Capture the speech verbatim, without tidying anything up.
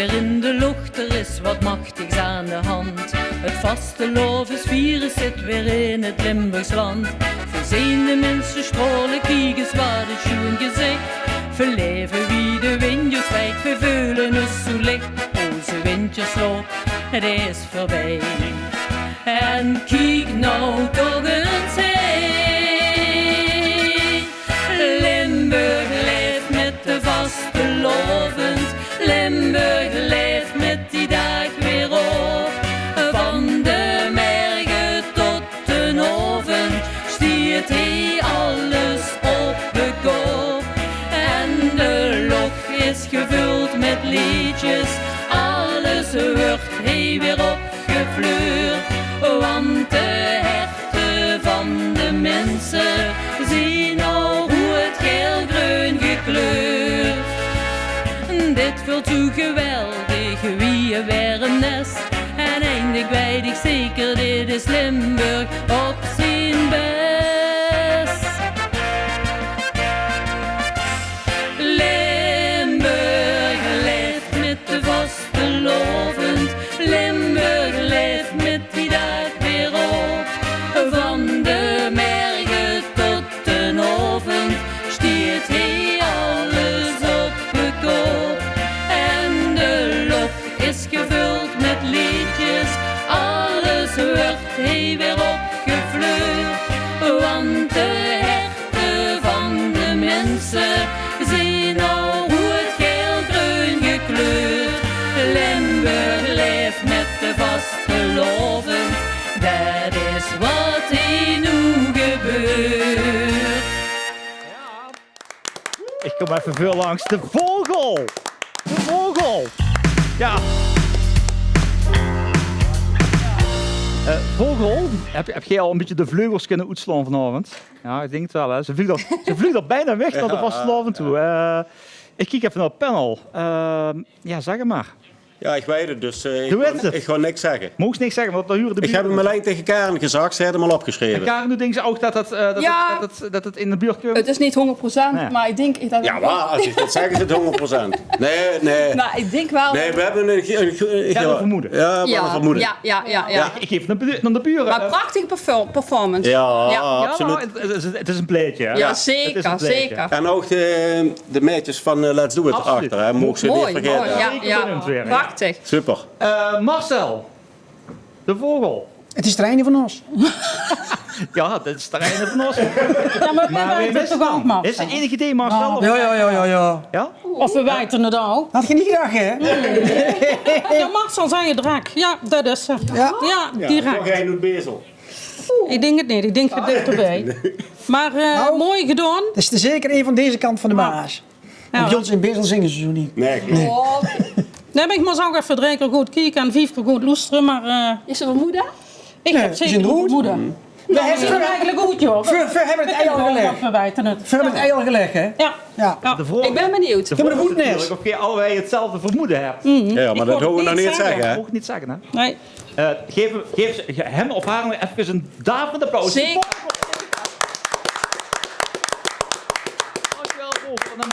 Weer in de loch, d'r is wat machtigs aan de hand. Het vastelaovesvirus zit weer in het Limburgs land. Veer zeen de minse straole, kiek ins wat e sjoen gezich. Veer leve wie de windj ós wiejt, veer veule ós zoe lich. Ózze winterslaop, het is veurbij. En kiek now toch ins hie. Limburg laef mit de vastelaovend. Limburg laef mit die daag weer op. Van de merge tot d'n aovend stiet hie alles op de kop. En de loch is gevuld mit leedjes. Alles wuuert hie weer opgefleurd. Want de herte van de minse zien now roead, gael, greun gekleurd. Dit veult zoe geweldig, wie e werm nes. En ein dink weit ich zeker, dit is Limburg op zien bes. Limburg laef mit de vastelaovend. Limburg laef mit die daag weer op. Van de merge tot d'n aovend stiet hie alles op de kop. En de loch is gevuld mit leedjes. Alles wuuert hie weer opgefleurd. Want de herte van de minse zien now roead, gael, greun gekleurd. Limburg laef mit de vastelaovend. Det is wat hie now gebeurt. Ich kóm effe veur langs de vogel. De vogel. Jao. Eh, vogel, höb, höb geer al e bietje de vleugels kinne oetslaon vanaovend? Jao, ich dink 't waal, hè. Ze vleug d'r, ze vleug d'r bienao weg nao de vastelaovend toe. Eh, ich kiek effe nao 't panel. Ehm, jao, zèk 't mer. Jao, ich weit 't, dus, eh, ich gaon, ich gaon niks zègke. Moogs niks zègke, want dan hure de bure. Ich höb 'm allein taenge Karen gezag, ze haet 'm al opgesjreve. En Karen, noe dinks se ouch det 't, eh, det 't, det 't, det 't in de buurt kump? 't Is neet hóngerd procent, mer ich dink det... Jao, mer es ich det zèk, is 't hóngerd procent. Nae, nae. Mer ich dink waal... Nae, veer höbbe ein, ein, ein, jao, ein vermoede. Jao, waal ein vermoede. Jao, jao, jao. Ich, ich gaef nao de bu-, nao de bure. Mer prachtige perform-, performance. Jao, absoluut. Jao, mer 't, 't is, 't is ein plaetje, hè? Jao, zeker, zeker. En ouch de, de maedjes van, eh, Let's Do It achter, hè? Moogs se neet vergaete. Mooi, mooi. Jao, jao. Prachtig. Super. Eh, Marcel, de vogel. 't Is d'r eine van ós. Jao, det is d'r eine van ós. Jao, mer veer weite 't toch ouch, Marcel? Is d'r enig idee, Marcel? Jao, jao, jao, jao. Of veer weite 't al. Had geer neet gedach, hè? Jao, Marcel zag 't drek. Jao, det is 'r. Jao, direk. Nog ein oet Bezel. Ich dink 't neet, ich dink 't dichter bie. Mer, eh, mooi gedaon. Det is zeker ein van deze kant van de Maas. Jao. Bie ós in Bezel zinge ze zoe neet. Nae, klopt. Nae, mer ich mós ouch effe drie kier good kieke en vief kier good loestere, mer, eh... Is 'r vermoede? Ich höb zeker vermoede. Veer höbbe 't eigelik good, jao. Veer, veer höbbe 't eigelik gelag. Veer weite 't. Veer höbbe 't eigelik gelag, hè? Jao. Jao. Ich bön benuujd. De vraog is natuurlik of geer allebei 'tzelfde vermoede höb. Jao, mer det hove veer nog neet zègke, hè? Ouch neet zègke, hè? Nae. Eh, gaef, gaef hem of häör nog efkes ein daverend applaus. Zeker.